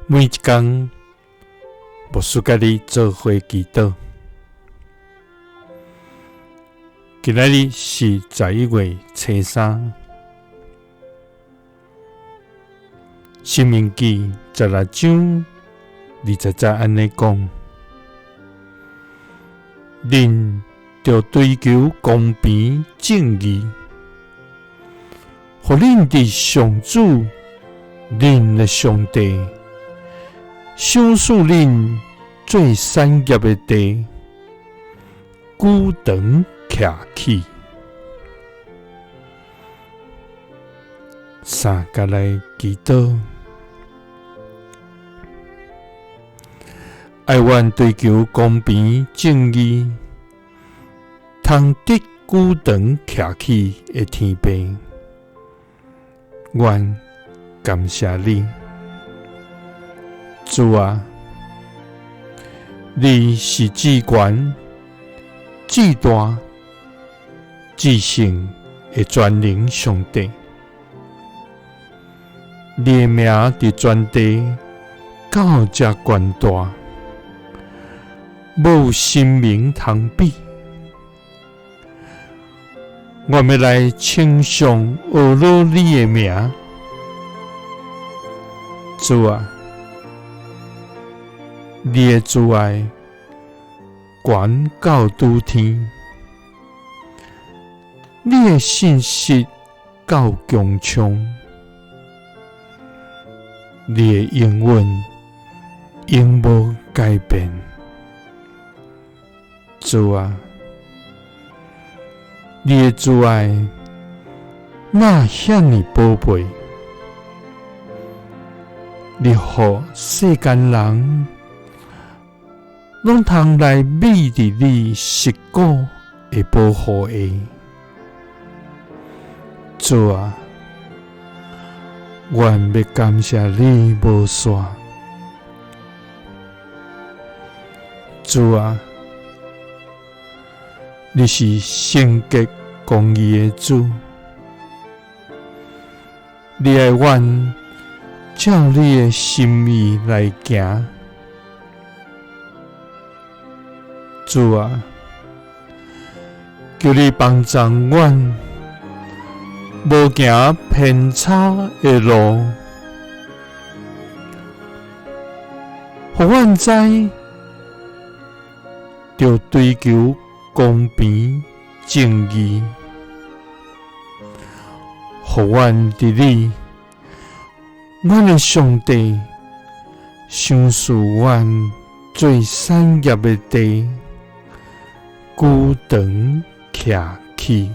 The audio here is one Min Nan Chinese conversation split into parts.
每一工，牧師佮你做伙祈禱。今仔日是11月初三，申命記16章20節按呢講：恁著追求公平正義，予恁佇上主恁的上帝賞賜恁做產業的地，久長徛起。三佮來祈禱，愛阮追求公平正義，通得久長徛起的天父，阮感謝你，主啊，你是至懸、至大、至聖的全能上帝，你的名佇全地到遮懸大，無神明通比。我欲來稱頌阿羅你的名，主啊，你的慈愛懸到諸天，你的信實到穹蒼，你的應允永無改變，主啊，你的慈愛哪遐爾寶貝，你予世間人攏通來覕佇你實骨的保護下。主啊，阮欲感謝你無煞。主啊，你是聖潔公義的主，你愛阮照你的心意來行。主啊，求你幫助阮，無行偏差的路，予阮知著追求公平正義，予阮佇你，阮的上帝，賞賜阮做產業的地，久長徛起。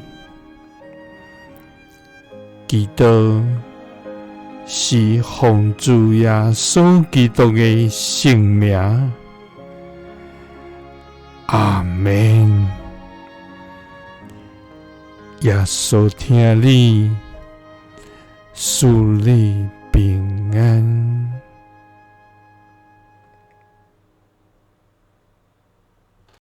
祈禱是奉主耶穌基督的聖名。阿們。耶穌疼你，賜你平安。